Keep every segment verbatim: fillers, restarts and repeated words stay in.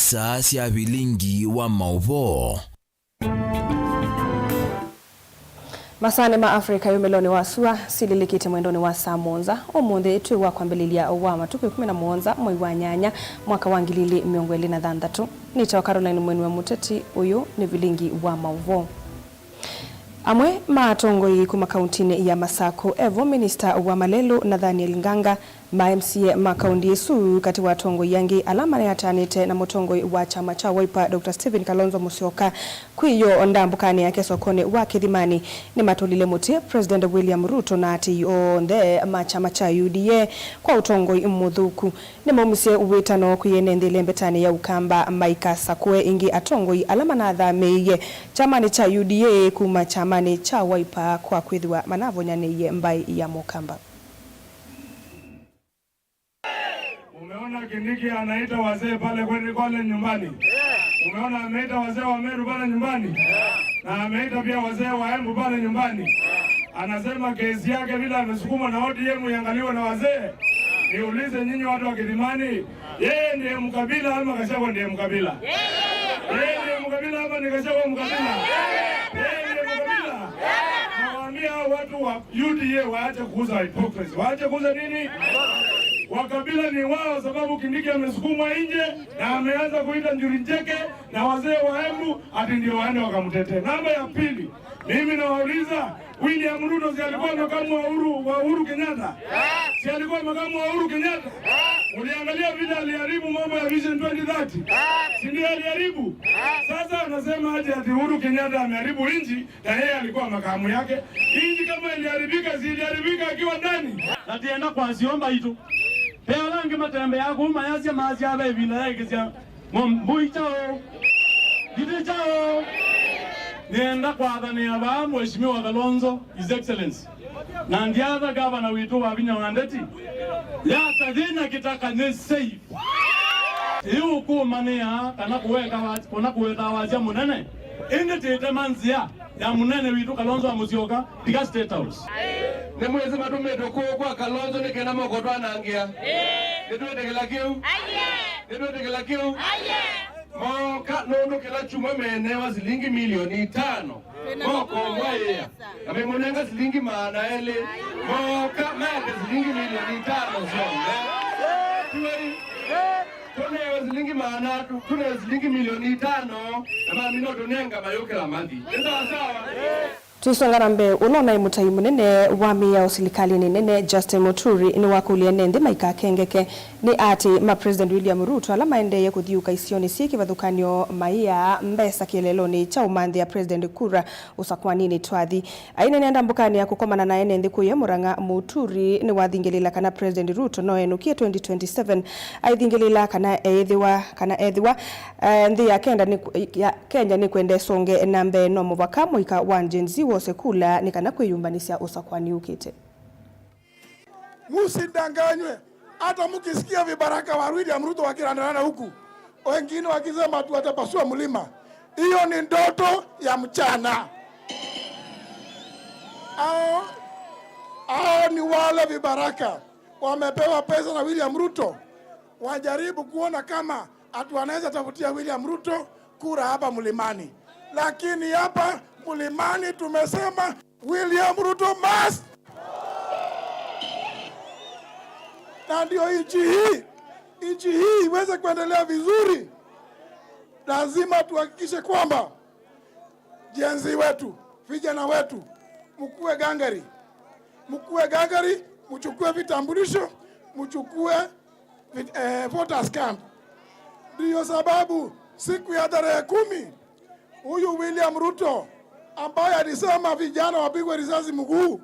Saa sya vilingi wa maũvoo. Masaanĩ ma Africa yumĩlonĩ wa sua sililikĩte mwendonĩ wa saa mũonza. Ũmũnthĩ twĩ wa kwambĩlĩlya wa matukũ ĩkũmi na mũonza mwei wa nyanya mwaka wa ngili ili mĩongo ĩlĩ na thanthatũ. Nĩtawa Caroline Mweni wa Mũteti. Ũyũ nĩ vilingi wa maũvoo. Amwe ma atongoi kuma kauntinĩ ya Masakũ evo minista wa malelũ Nathaniel Nganga, ma M C A ma kaunti ĩsu, katĩ wa atongoi angĩ ala maneatanĩte na mũtongoi wa kyama kya Wiper Doctor Stephen Kalonzo Musyoka kwĩ yo ndambũkanĩ yake sokonĩ wa Kĩthimani, nĩmatũlile mũtĩ President William Ruto na atĩi onthe ma kyama kya U D A kwa ũtongoi mũthũku. Nĩmaumisye wĩtano kwĩ ene nthĩ lembetanĩ ya Ũkamba maikasakũe ĩngĩ atongoi ala manathamĩĩie kyamanĩ kya U D A kuma kyamanĩ kya Wiper kwa kwĩthĩwa manavonyanĩie mbaĩ ya Mũkamba. Umeona Kindiki anaita wazee pale kweli kwale nyumbani? Umeona ameita wazee wa Meru pale nyumbani? Na ameita pia wazee wa Embu pale nyumbani? Anasema kesi yake vile amesukumwa na O D M iangaliwe na wazee. Niulize nyinyi watu wa Kilimani, yeye ndiye mkabila ama Gachagua ndiye mkabila? Yeye ndiye mkabila ama ni Gachagua mkabila? Yeye ndiye mkabila. Nawaambia hao watu wa U D A waache kuuza hypocrisy. Waache kuuza nini? Wakabila ni wao, sababu Kindiki amesukumwa nje na ameanza kuita Njuri Njeke na wazee wa Embu ati ndio waende wakamtetee. Namba ya pili, mimi nawauliza, William Ruto si alikuwa makamu wa Uhuru, wa Uhuru Kenyatta? Si alikuwa makamu wa Uhuru Kenyatta? Uliangalia vile aliharibu mambo ya Vision twenty thirty? Si ndio aliharibu? Sasa anasema aje ati Uhuru Kenyatta ameharibu nchi na yeye alikuwa makamu yake? Nchi kama iliharibika, si iliharibika akiwa ndani? Na tienda kwasya o mbaitũ. Ve ala angĩ matembeaa kũu mayasya, masya ve ĩvinda yaĩkĩsya Mo-, mbũi kyaũ? Ngitĩ kyaũ? Nĩenda kwathanĩa vaa Mheshimiwa Kalonzo, His Excellency. Na ndyatha gavana witũ Wavinya wa Ndeti, yata yĩna kĩtaka nĩ safe. Ĩũkũmanĩa kana kũweka wa-, kana kũwetha wasya mũnene, ĩndĩ tĩtema nzĩa ya mũnene witũ Kalonzo wa Musyoka, tiga State House. Nĩmwĩsĩ matũmĩtwe kũũ kwa Kalonzo nĩ kenda moko twanangĩa? Nĩtwĩtĩkĩla kĩu? Nĩtwĩtĩkĩla kĩu? Mooka nũndũ kĩla kyumwa meenewa silingi milioni itano. Mokomwaĩa na memũnenga silingi maana elĩ. Mooka maete silingi milioni itano syonthe. Tiwei? Tũnewe silingi maana, tũnewe silingi milioni itano, na mamina ũtũnenga mayũkĩla mathi. Nĩ sawa sawa? Tũisonga na mbee, ũla ũnaĩ mũtai mũnene wa mĩao silikalĩnĩ nene, Justin Muturi, nĩwakũlya ene nthĩ maikakengeke nĩ atĩ ma President William Ruto ala maendeeye kũthiũũka isionĩ syĩ kĩvathũkany'o maia mbesa kĩeleelonĩ kya ũmanthĩa President kura ũsakũaninĩ twathi. Aineenea ndambũkanĩ ya kũkomana na ene nthĩ kũya Murang'a, Muturi nĩwathingĩlĩĩla kana President Ruto no enũkie twenty twenty-seven aithingĩlĩĩla kana eĩthĩwa, kana ethĩwa, eh, nthĩ ya Kenya nĩ, ya Kenya nĩkwenda ĩsonge na mbee, no mũvaka mũika wa Gen Z wose kula nĩ kana kwĩyũmbanĩsya ũsakũani ũkĩte. Msidanganywe. Hata mkisikia vibaraka wa William Ruto wakirandaranda huku, wengine wakisema ati watapasua mlima, hiyo ni ndoto ya mchana. Hao, hao ni wale vibaraka wamepewa pesa na William Ruto, wajaribu kuona kama ati wanaweza tafutia William Ruto kura hapa mlimani. Lakini hapa mlimani tumesema William Ruto must. Na ndio nchi hii, nchi hii iweze kuendelea vizuri, lazima tuhakikishe kwamba Gen Z wetu, vijana wetu, mkuwe gangari, mkuwe gangari, mchukue vitambulisho, mchukue vit-, eh, voters card. Ndiyo sababu siku ya tarehe kumi, huyu William Ruto ambaye alisema vijana wapigwe risasi mguu,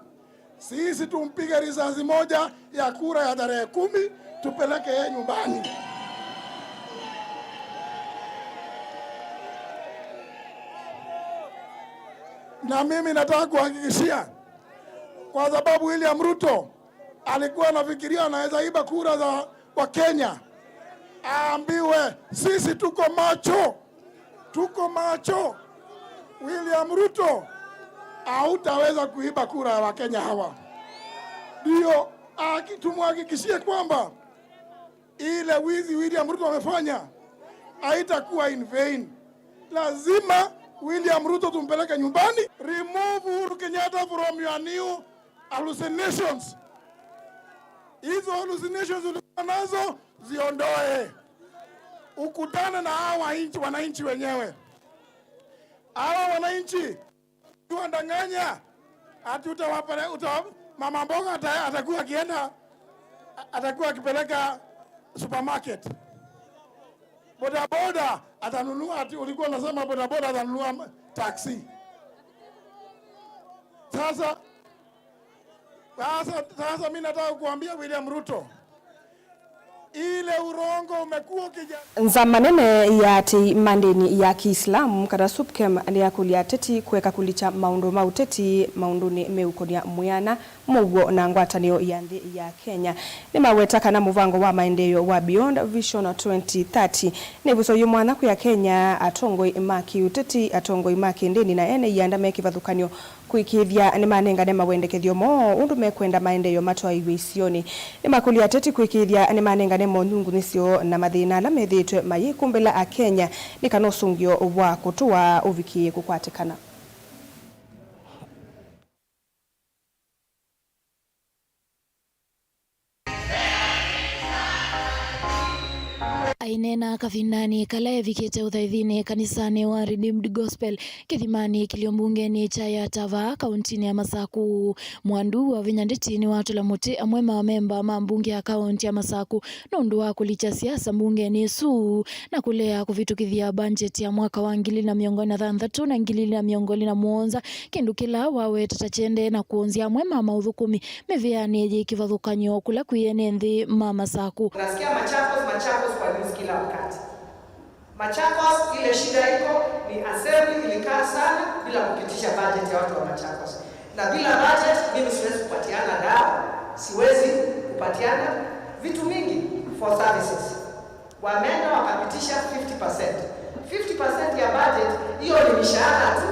sisi tumpige risasi moja ya kura ya tarehe kumi, tupeleke yeye nyumbani. Na mimi nataka kuhakikishia, kwa sababu William Ruto alikuwa anafikiria anaweza iba kura za Wakenya, aambiwe sisi tuko macho, tuko macho. William Ruto, hautaweza kuiba kura ya Wakenya hawa. Ndio, aki-, tumhakikishie kwamba ile wizi William Ruto amefanya, haitakuwa in vain. Lazima William Ruto tumpeleke nyumbani. Remove Uhuru Kenyatta from your new hallucinations. Hizo hallucinations ulikuwa nazo, ziondoe. Ukutane na hawa wananchi, wananchi wenyewe. Hawa wananchi wadanganya ati utawapele-, uta-, mama mboga ata-, atakuwa akienda, atakuwa akipeleka supermarket. Bodaboda atanunua, ati ulikuwa unasema bodaboda atanunua taxi. Sasa, sasa, sasa mimi nataka kuambia William Ruto, ile urongo umekuwa ukija- Nzama nene ya atei ma ndĩni ya Kiislamu kana SUPKEM nĩyakũlya ateti kũeka kũlikya maũndũ ma ũteti maũndũnĩ meũkonya mwĩana, mũuo na ngwatanĩo ya nthĩ ya Kenya. Nĩmaweta kana mũvango wa maendeeo wa Beyond Vision twenty thirty nĩ ĩvuso yĩ mwanya kwĩ Akenya, atongoi ma kĩũteti, atongoi ma kĩndĩni na ene ianda me kĩvathũkany'o kũĩkĩĩthya nĩmanengane mawendekethyo moo ũndũ mekwenda maendeeo matwaĩw'e isionĩ. Nĩmakũlya ateti kũĩkĩĩthya nĩmanengane monyungunyĩ syoo na mathĩna ala methĩĩtwe mayĩkumbĩla Akenya nĩ kana ũsũngĩo wa kũtũa ũvikĩĩe kũkwatĩkana. Aineena kavindanĩ kala evikĩte ũthaithinĩ kanisanĩ wa Redeemed Gospel kĩthimanĩ kĩlio mbungenĩ kya Yatava, kauntinĩ ya Masaku, Mwandu Wavinya Ndeti nĩwatũla mũtĩ amwe ma amemba ma mbunge ya kaunti ya Masaku nũndũ wa kũlikya siasa mbungenĩ ĩsu na kũlea kũvĩtũkĩthya mbanjeti ya mwaka wa ngili ilĩ na mĩongo ĩlĩ na thanthatũ na ngili ilĩ na mĩongo ĩlĩ na mũonza, kĩndũ kĩla waweta ta kĩendee na kũonzya amwe ma maũthũkũmi mĩvĩanĩ yĩ kĩvathũkany'o kũla kwĩ ene nthĩ ma Masaku. Unasikia Machakos, Machakos kwa news kila wakati. Machakos, ile shida iko ni assembly ilikaa sana bila kupitisha budget ya watu wa Machakos. Na bila budget, mimi siwezi kupatiana dawa, siwezi kupatiana vitu mingi for services. Wameenda wakapitisha fifty percent. Fifty percent ya budget, hiyo ni mishahara tu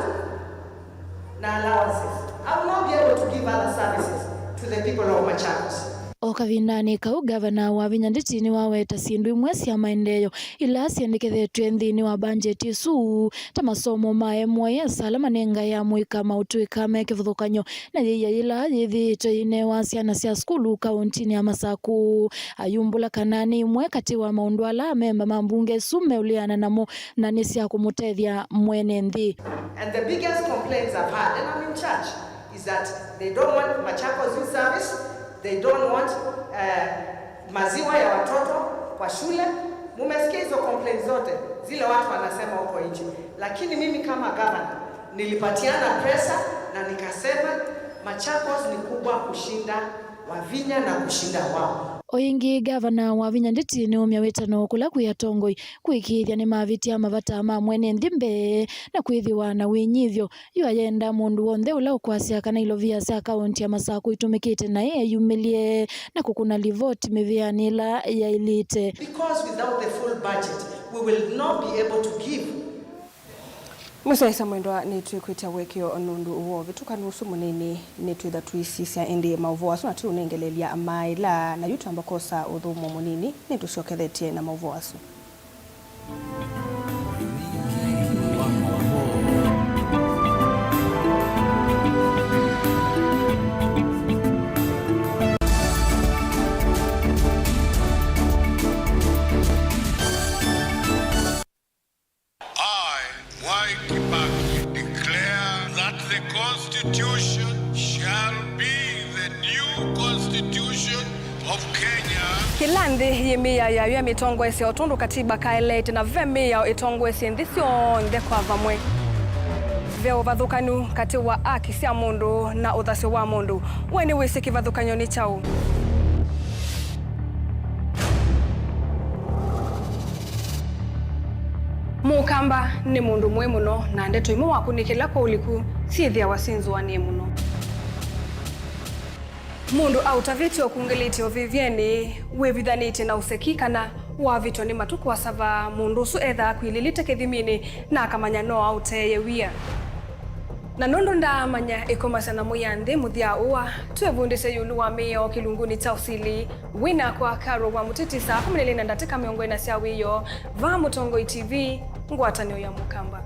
na allowances. I will not be able to give other services to the people of Machakos. O kavindanĩ kau, Gavana Wavinya Ndeti nĩwaweta syĩndũ imwe sya maendeeo ila syendekethetw'e nthĩnĩ wa mbanjeti ĩsu, ta masomo ma M Y S ala manengae amũika maũtũĩka me kĩvathũkany'o na yĩia yĩla yĩthĩĩtwe yĩnewa syana sya sukulu kauntinĩ ya Masaku. Ayumbũla kana nĩ imwe katĩ wa maũndũ ala amemba ma mbunge ĩsu meũleana namo na nĩ sya kũmũtethya mwene nthĩ. And the biggest complaints I've had, and I'm in charge, is that they don't want Machakos Youth Service, they don't want, uh, maziwa ya watoto kwa shule. Mumesikia hizo complaints zote zile watu wanasema huko nje, lakini mimi kama governor nilipatiana pesa na nikasema Machakos ni kubwa kushinda Wavinya na kushinda wao. O ĩngĩ, Gavana Wavinya Ndeti nĩũmya wĩtano kũla kwĩ atongoi kũĩkĩĩthya nĩmavĩtya mavata ma mwene nthĩ mbee na kwĩthĩwa na wĩnyivyo. Yu ayenda mũndũ w'onthe ũla ũkwasya kana ilovia sya kaunti ya Masaku itũmĩkĩte naĩ eyumĩlye na kũkũna livoti mĩvĩanĩ ĩla yaĩlĩte. Because without the full budget, we will not be able to give. Mũsyaĩĩsya mwendwa, nĩtwĩkwĩtya ũekeo nũndũ wa ũvĩtũkanu ũsu mũnini. Nĩtwĩtha tũisisya ĩndĩ maũvoo asu na tũiũnengelelya maĩla, na yu twamba kwosa ũthũmũo mũnini, nĩtũsyokethetye na maũvoo asu. I, Mwai Kibaki, declare that the Constitution shall be the new Constitution of Kenya. Kĩla nthĩ yĩ mĩao yayo ya mĩtongoesye o tondũ katiba kaeleete, na ve mĩao ĩtongoesye nthĩ syonthe kwa vamwe. Ve ũvathũkanu katĩ wa aki sya mũndũ na ũthasyo wa mũndũ. We nĩwĩsĩ kĩvathũkany'o nĩ kyaũ? Mũkamba nĩ mũndũ mũĩ mũno, na ndeto imwe wakũnĩkĩla kwa ũliku syĩthĩawa syĩ nzũanĩe mũno. Mũndũ aũtavĩtye ũkungĩlĩtye ũvĩvyenĩ wĩvithanĩtye na ũseki kana wavĩtwa nĩ matukũ asava, mũndũ ũsu ethaa akwilĩlĩte kĩthiminĩ na akamanya no aũteeye wia. Na nũndũ ndaamanya ĩkomasya na mwĩanthĩ mũthya ũwa, twĩvundĩsye ĩũlũ wa mĩao kĩlungunĩ kya ũsili. Wĩnakwa Caro wa Mũtiti saa kũmi na ilĩ na ndatĩka mĩongo ĩna sya wĩoo, vaa Mũtongoi T V, ngwatanĩo ya Mũkamba.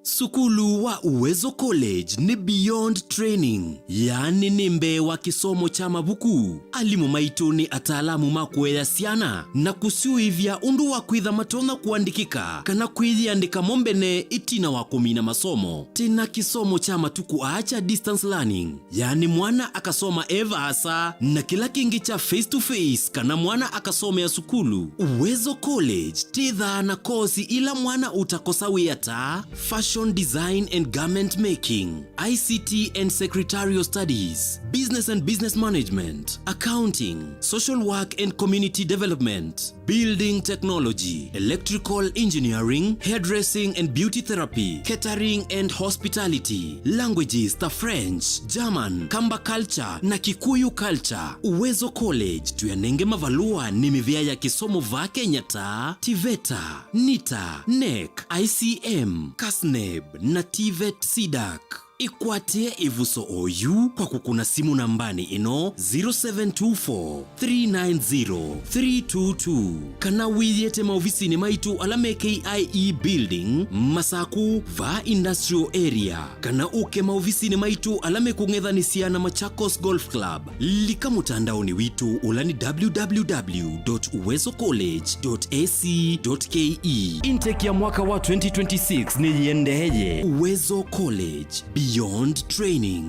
Sukulu wa Uwezo College nĩ beyond training, yaani nĩ mbee wa kĩsomo kya mavuku. Alimũ maitũ nĩ ataalamu ma kũea syana na kũsyũĩvya ũndũ wa kwĩtha matonya kũandĩkĩka kana kwĩyĩandĩka mo mbene ĩtina wa kũmina masomo. Twĩna kĩsomo kya matukũ aa kya distance learning, yaani mwana akasoma e vaasa, na kĩla kĩngĩ kya face to face kana mwana akasomea sukulu. Uwezo College twĩthaa na kosi ila mwana ũtakosa wĩa ta fashion design and garment making, I C T and secretarial studies, business and business management, accounting, social work and community development, building technology, electrical engineering, hairdressing and beauty therapy, catering and hospitality, languages ta French, German, Kamba culture na Kikuyu culture. Uwezo College tũyanenge mavalũa nĩ mĩvĩa ya kĩsomo vaa Kenya ta TVETA, NITA, NEC, I C M, CASNEB na TVET CDAC. Ĩkwatĩe ĩvuso oyu kwa kũkũna simũ nambanĩ ĩno, zero seven two four, three nine zero, three two two, kana wĩyĩte maovisinĩ maitũ ala me K I E Building, Masaku, vaa Industrial Area, kana ũke maovisinĩ maitũ ala mekũng'ethanĩsya na Machakos Golf Club. Lika mũtandaonĩ witũ ũla nĩ www dot uwezo college dot ac dot ke. Intake ya mwaka wa twenty twenty-six nĩyĩendeeye. Uwezo College, beyond training.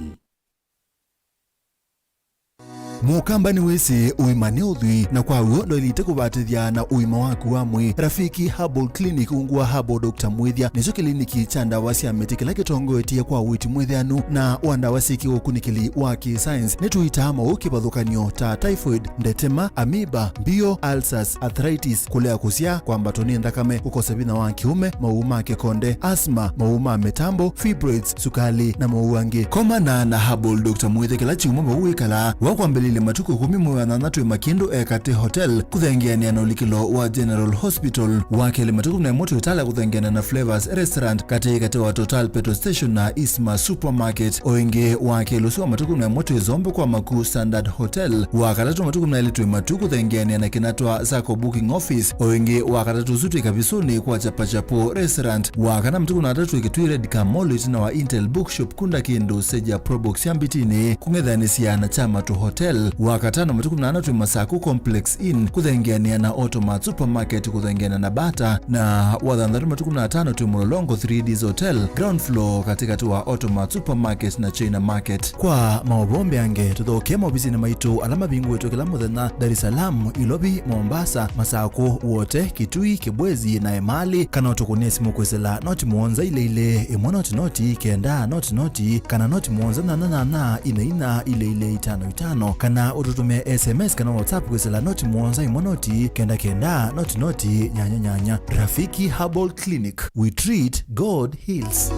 Mũkamba nĩwĩsĩ ũima nĩ ũthwii, na kwa w'o ndwaĩlĩte kũvatĩthya na ũima waku wa mwĩĩ. Rafiki Herbal Clinic, ungu wa Herbal Doctor Mwĩthya, nĩkyo kĩliniki kya ndawa sya mĩtĩ kĩla kĩtongoetye kwa ũiiti mwĩthĩanu na wa ndawa syĩ kĩũkunĩkĩli wa kĩ-science. Nĩtũitaa maũũ kĩvathũkany'o ta typhoid, ndetema, amoeba, mbio, ulcers, arthritis, kũlea kũsyaa, kwambatwa nĩ nthakame, kũkosa vinya wa kĩũme, maũũ ma kĩkonde, asthma, maũũ ma mĩtambo, fibroids, sukali, na maũũ angĩ. Komana na Herbal Doctor Mwĩthya kĩla kyumwa vau wĩkalaa. Wakwambĩlĩlya matukũ ĩkũmi mwei wa nyanya twĩ Makĩndũ Ekatĩ Hotel, kũthengeanĩa na ũlikĩlo wa General Hospital. Wa kelĩ matukũ kũmi na ĩmwe twĩ Tala kũthengeanĩa na Flavors Restaurant, katĩ katĩ wa Total Petrol Station na Isma Supermarket. O ĩngĩ, wa kelĩ ũsu wa matukũ kũmi na ĩmwe twĩ Zombe kwa Maku Standard Hotel. Wa katatũ matukũ kũmi na elĩ twĩ Matu kũthengeanĩa na Kinatwa Sacco Booking Office. O ĩngĩ, wa katatũ ũsu twĩ Kavisũnĩ kwa Chapachapo Restaurant. Wa kana matukũ kũmi na atatũ twĩ Kitui Red Car Mall ĩtina wa Intel Bookshop kũndũ kĩndũ seja Probox ya Mbitinĩ kũng'ethanĩsya na Kyamatu Hotel. Wa katano matukũ kũmi na ana twĩ Masaku Complex Inn kũthengeanĩa na Automat Supermarket kũthengeanĩa na Bata. Na wa thanthatũ matukũ kũmi na atano twĩ Mũlolongo three Ds Hotel, ground floor, katĩkatĩ wa Automat Supermarket na China Market. Kwa maũvoo mbeange, tũthokee maovisinĩ maitũ ala mavingũĩtwe kĩla mũthenya, Dar es Salaam, Ilovi, Mombasa, Masakũ, Wote, Kitui, Kibwezi na Emali, kana ũtũkũnĩe simũ kwĩsĩla noti mũonza ilĩ ilĩ, ĩmwe noti noti, kenda noti noti, kana noti mũonza nyanya nyanya, ina ina, ilĩ ilĩ, itano itano, kana ũtũtũmĩe S M S kana WhatsApp kwĩsĩla noti mũonza ĩmwe noti, kenda kenda, noti noti, nyanya nyanya. Rafiki Herbal Clinic, we treat, God heals.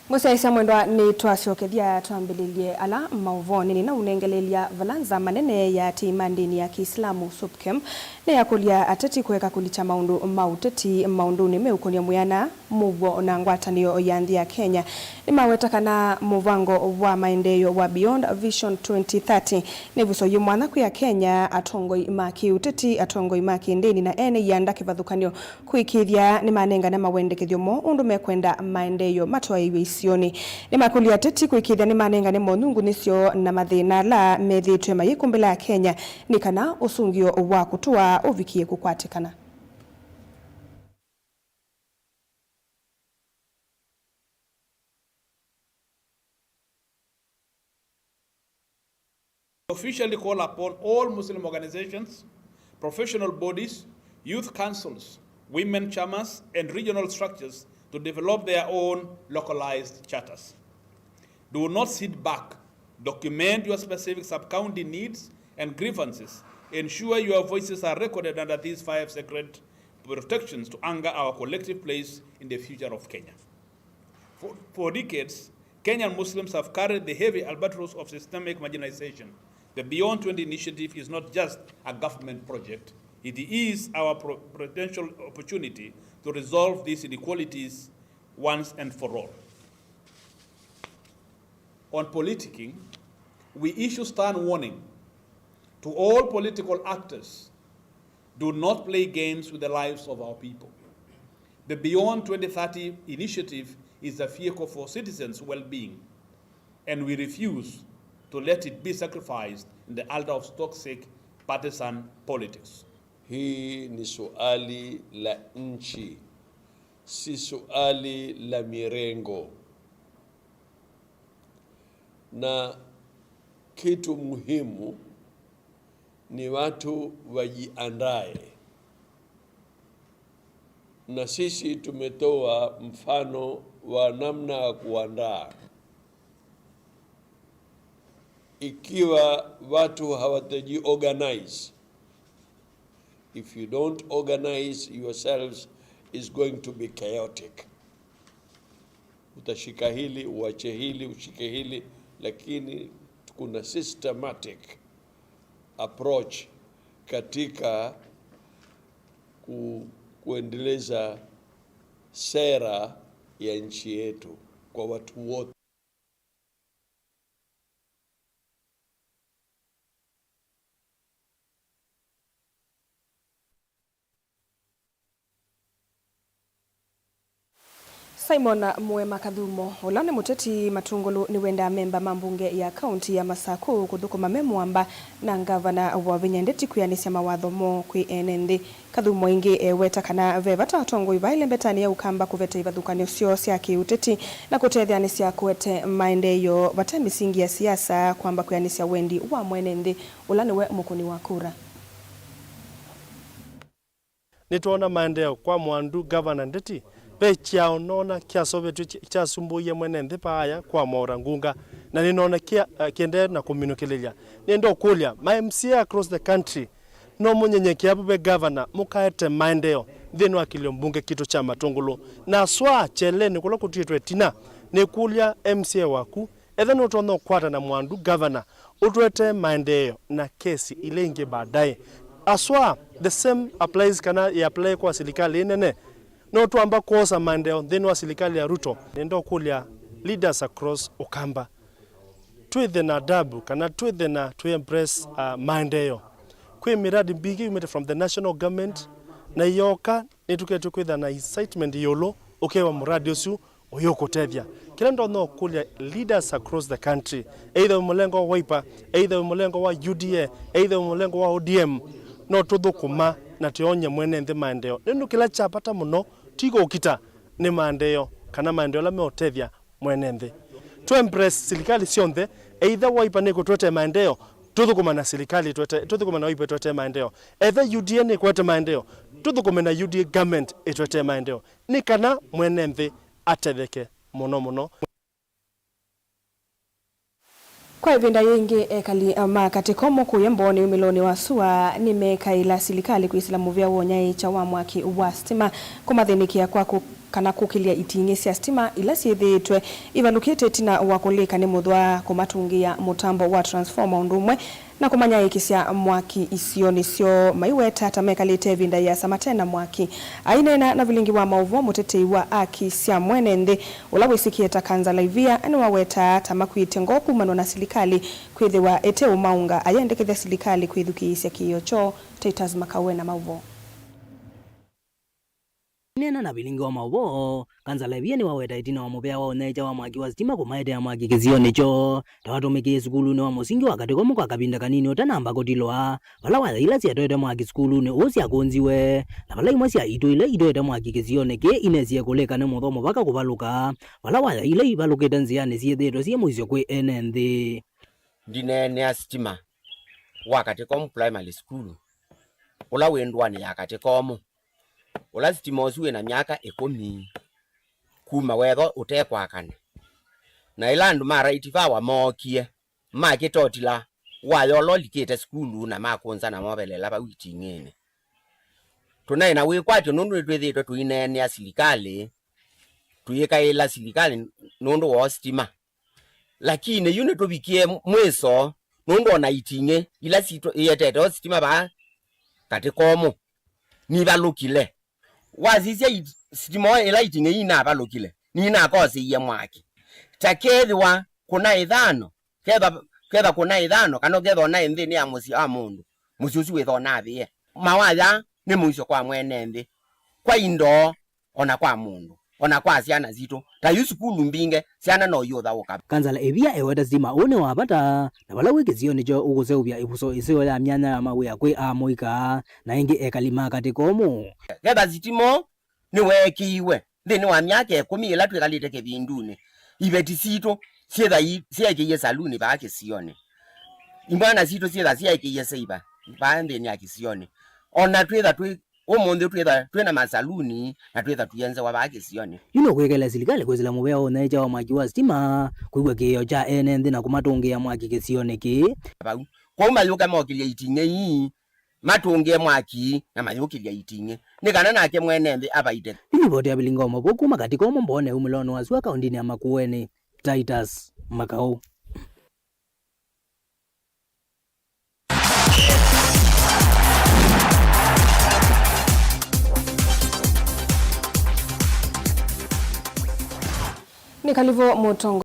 Mũsyaĩĩsya mwendwa, nĩtwasyokethya twambĩlĩlye ala maũvoonĩ. Nĩnaũnengeleelya vala nzama nene ya atĩĩi ma ndĩni ya Kĩislamu, SUPKEM, nĩyakũlya ateti kũeka kũlikya maũndũ ma ũteti maũndũnĩ meũkonia mwĩana, mũuo na ngwatanĩo ya nthĩ ya Kenya. Nĩmaweta kana mũvango wa maendeeo wa Beyond Vision twenty thirty nĩ ĩvuso yĩ mwanya kwĩ Akenya, atongoi ma kĩũteti, atongoi ma kĩndĩni na ene ianda kĩvathũkany'o kũĩkĩĩthya nĩmanengane mawendekethyo moo ũndũ mekwenda maendeeo matwaĩĩw'e isionĩ. Nĩmakũlya ateti kũĩkĩĩthya nĩmanengane monyungunyĩsyo na mathĩna ala methĩĩtwe mayĩkumbĩla Akenya nĩ kana ũsũngĩo wa kũtũa ũvikĩe kũkwatĩkana. Officially call upon all Muslim organizations, professional bodies, youth councils, women chamas, and regional structures to develop their own localized charters. Do not sit back. Document your specific sub-county needs and grievances. Ensure your voices are recorded under these five sacred protections to anchor our collective place in the future of Kenya. For, for decades, Kenyan Muslims have carried the heavy albatross of systemic marginalization. The Beyond twenty initiative is not just a government project, it is our pro-, potential opportunity to resolve these inequalities once and for all. On politicking, we issue stern warning to all political actors: do not play games with the lives of our people. The Beyond twenty thirty initiative is a vehicle for citizens' well-being, and we refuse to let it be sacrificed in the altar of toxic partisan politics. Hii ni suali la nchi, si suali la mirengo. Na kitu muhimu ni watu wajiandae. Na sisi tumetoa mfano wa namna ya kuandaa. Ikiwa watu hawatajiorganize, if you don't organize yourselves, it's going to be chaotic. Utashika hili, uache hili, ushike hili, lakini kuna systematic approach katika ku-, kuendeleza sera ya nchi yetu kwa watu wote. Simon Muema Kathumo, ũla nĩ mũteti matũngũlũ, nĩwendaa memba ma mbunge ya kaunti ya Masaku kũthũkũma me mũamba na ngavana Wavinya Ndeti kwĩanĩsya mawatho moo kwĩ ene nthĩ. Kathumo ĩngĩ eweta kana ve vata atongoi va ĩlembetanĩ ya Ũkamba kũvete ivathũkany'o syoo sya kĩũteti na kũtetheanĩsya kũete maendeeo vate mĩsingi ya siasa kwamba kwĩanĩsya wendi wa mwene nthĩ, ũla nĩwe mũkũni wa kura. Nĩtwoona maendeeo kwa mwandu Ngavana Ndeti. Ve kyaũ noona kyaseũvĩtw'e kya-, kyasumbũie mwene nthĩ vaaya kwa mwaũra ngunga, na nĩnoona kĩa-, eh, kĩendee na kũminũkĩlĩlya. Nĩenda ũkũlya, ma M C A across the country, no mũnyenyekea vu ve ngavana mũkaete maendeeo nthĩnĩ wa kĩlio mbunge kitũ kya Matũngũlũ. Na aswa kyelenĩ kũla kũtwĩtwe ĩtina, nĩkũlya M C A waku, etha nũtonya ũkwata na mwandu ngavana, ũtũetee maendeeo na kesi ila ingĩ baadaye. Aswa, the same applies kana ĩ apply kwa silikalĩ ĩnene. No twamba kwosa maendeeo nthĩnĩ wa silikalĩ ya Ruto. Nĩenda ũkũlya leaders across Ũkamba, twĩthe na adabu kana twĩthe na tũ embrace, uh, maendeeo. Kwĩ miradi mbingĩ yumĩte from the national government, na ĩyooka nĩtũketwe kwĩtha na incitement ĩũlũ ũkewa muradi ũsu ũyũkũtethya. Kĩla ndonya ũkũlya leaders across the country, either wĩ mũlengo wa Wiper, either wĩ mũlengo wa U D A, either wĩ mũlengo wa O D M, no tũthũkũma na tũyony'e mwene nthĩ maendeeo. Nũndũ kĩla kya vata mũno ti kũkita, nĩ maendeeo, kana maendeeo ala meũtethya mwene nthĩ. Tũ embrace silikalĩ syonthe, either Wiper nĩkũtũetee maendeeo, tũthũkũma na silikalĩ ĩtũete-, tũthũkũme na Wiper ĩtũetee maendeeo. Etha U D A nĩkũete maendeeo, tũthũkũme na U D A government ĩtũetee maendeeo, nĩ kana mwene nthĩ atetheke mũno mũno. Kwa ĩvinda yĩngĩ, ekali ma Katĩkomo kũya Mbooni umĩlonĩ wa sua nĩmekaĩla silikalĩ kwĩsĩla mũvĩa wa ũnyaĩĩkya wa mwaki wa sitima, kũmathĩnĩkĩa kwa kũ-, kana kũkĩlya iting'ĩ sya sitima ila syĩthĩĩtwe ivalũkĩte ĩtina wa kũlĩka nĩ mũthwa, kũmatũngĩĩa mũtambo wa transformer ũndũ ũmwe na kũmanyaĩĩkĩsya mwaki isionĩ syoo, maiweta ta mekalĩte ĩvinda yĩasa mate na mwaki. Aineena na vilingi wa maũvoo, mũtetei wa aki sya mwene nthĩ, ũla wĩsĩkĩe ta Kanza Laivia, nĩwawetaa ta makw'ĩte ngoo kumanwa na silikalĩ kwĩthĩwa ĩteũmaũnga, ayendekethya silikalĩ kwĩthukĩĩsya kĩĩo kyoo. Titus Makaũ ena maũvoo. Aineena na vilingi wa maũvoo, Kanza Laivia nĩwaweta ĩtina wa mũvea wa ũnyaĩĩkya wa mwaki wa sitima kũmaetea mwaki kĩsionĩ kyoo, ta watũmĩkĩe sukulunĩ wa mũsingi wa Katĩkomo kwa kavinda kanini ũtanamba kũtilwa, vala waya ila syatoete mwaki sukulunĩ ũũ syakũnziwe, na vala imwe sya itũ ila itoete mwaki kĩsionĩ kĩĩ inesie kũlĩka nĩ mũthwa mũvaka kũvalũka, vala waya ila ivalũkĩte nzĩanĩ syĩthĩĩtwe syĩ mũisyo kwĩ ene nthĩ. Ndineenea sitima wa Katĩkomo Primary School, ũla wĩ ndũanĩ ya Katĩkomo, ũla sitima ũsu wĩ na myaka ĩkũmi kuma wetho ũtekwakana. Na ĩla andũ ma Right Power mookie, makĩtotila waya ũla ũlikĩte sukulu na makũnza na movelela vau iting'ĩnĩ. Tũnaĩ na wĩkwatyo nũndũ nĩtwĩthĩĩtwe tũineenea silikalĩ, tũyĩkaĩla silikalĩ nũndũ wa sitima. Lakini yu nĩtũvikie mwĩso, nũndũ ona iting'ĩ ila sitũ-, ietete o sitima vaa Katĩkomũ nivalũkile. Wasisya it-, sitima ĩla iting'ĩ ii inavalũkile, nĩinakosĩie mwaki. Ta kethĩwa kũna ĩthano, ketha, ketha kũna ĩthano, kana ũketha ũnaĩ nthĩnĩ ya mũsyĩ wa mũndũ, mũsyĩ ũsu wĩtha ũnavĩe. Mawaya nĩ mũisyo kwa mwene nthĩ, kwa indo, ona kwa mũndũ, ona kwa syana sitũ. Ta yu sukulu mbingĩ, syana no iũthaũka. Kansala Ĩvia eweta sitima ũũ nĩ wa vata, na vala wĩ kĩsionĩ kyoo ũkũseũvya ĩvuso ĩseo ya myanya ya mawĩa kwĩ amũika, na ĩngĩ ekali ma Katĩkomũ. Ketha sitima nĩweekĩiwe nthĩnĩ wa myaka ĩkũmi ĩla twĩkalĩte kĩvindunĩ, iveti sitũ syĩtha i-, syeekĩie saluni vaa kĩsionĩ. Imwana sitũ syĩtha syeekĩie seiva vaa nthĩnĩ ya kĩsionĩ. Ona twĩtha twĩ, ũmũnthĩ twĩtha twĩ na masaluni na twĩtha tũyenzewa vaa kĩsionĩ. Yu nũkwĩkĩla silikalĩ kwĩsĩla mũvea wa ũnyaĩĩkya wa mwaki wa sitima, kwĩw'a kĩĩo kya ene nthĩ na kũmatũngĩĩa mwaki kĩsionĩ kĩĩ. Vau. Kwoou mayũka mokĩlye iting'ĩ ii, matũngĩe mwaki na mayũkĩlya iting'ĩ, nĩ kana nake mwene nthĩ avaite. Nĩ livoti ya Vilinga wa Mavũku kuma Katĩkomũ Mboone umĩlonĩ wa sua kaũndĩnĩ ya Makueni, Titus Makau. Nĩ kalĩvo mũtongoria